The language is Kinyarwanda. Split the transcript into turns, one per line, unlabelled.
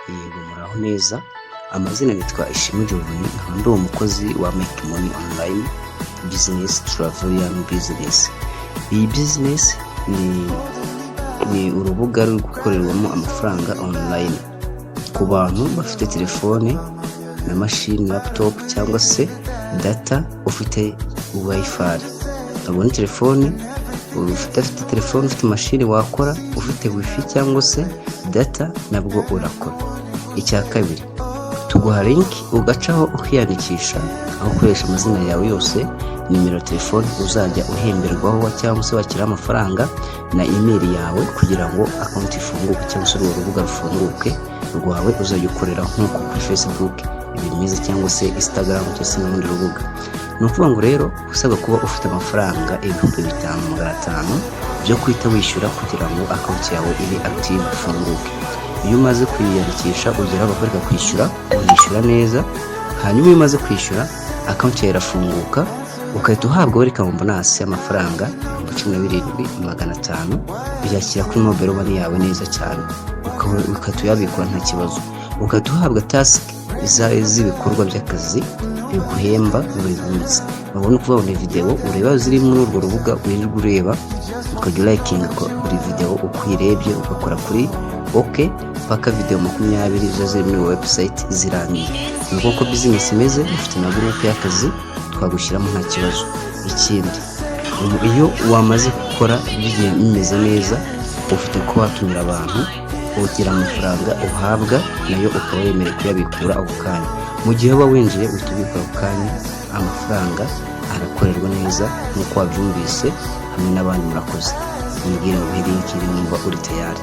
Yego, muraho neza. Amazina nitwa Ishimwe Giovanni, nkaba ndi umukozi wa Make Money Online Business Travel Business. Iyi business ni urubuga ruri gukorerwamo amafaranga online ku bantu bafite telefone na mashini, laptop cyangwa se data, ufite WiFi. Ubona telefone, udafite telefone, ufite mashini wakora, ufite WiFi cyangwa se data nabwo urakora. Icya kabiri, tuguha link ugacaho ukiyandikisha, aho ukoresha amazina yawe yose, nimero ya telefone uzajya uhemberwaho cyangwa se wakira amafaranga, na email yawe, kugira ngo account ifunguke cyangwa se urwo rubuga rufunguke rwawe uzajya ukorera, nk'uko kuri Facebook bimeze cyangwa se Instagram cyangwa se n'urundi rubuga. Ni ukuvuga ngo rero usabwa kuba ufite amafaranga 5500 byo guhita wishyura kugira ngo account yawe ibe active, ifunguke. Iyo umaze kwiyandikisha, ugera bakwereka kwishyura, urishyura neza. Hanyuma iyo umaze kwishyura, account yawe irafunguka, ugahita uhabwa welcome bonus y'amafaranga 17,500, uyakira kuri mobile money yawe neza cyane, ugahita uyabikura nta kibazo, ugahita uhabwa task z'ibikorwa by'akazi biguhemba buri munsi. Ubona ukuvuga ngo ni videwo ureba ziri muri urwo rubuga, wirirwa ureba, ukajya urayikinga buri videwo uko uyirebye, ugakora kuri OK paka videwo 20 ziba ziri muri website zirangiye. Ni uko business imeze. Ufite na group y'akazi twagushyiramo nta kibazo. Ikindi, iyo wamaze gukora bimeze neza, ufite kuba watumira abantu, ugira amafaranga uhabwa nayo ukaba wemerewe kuyabikura ako kanya. Mu gihe uba winjiye, uhita ubikura ako kanya, amafaranga arakorerwa neza nk'uko wabyumvise hamwe n'abandi. Murakoze. Mwibwire ngo link nimba uri tayari.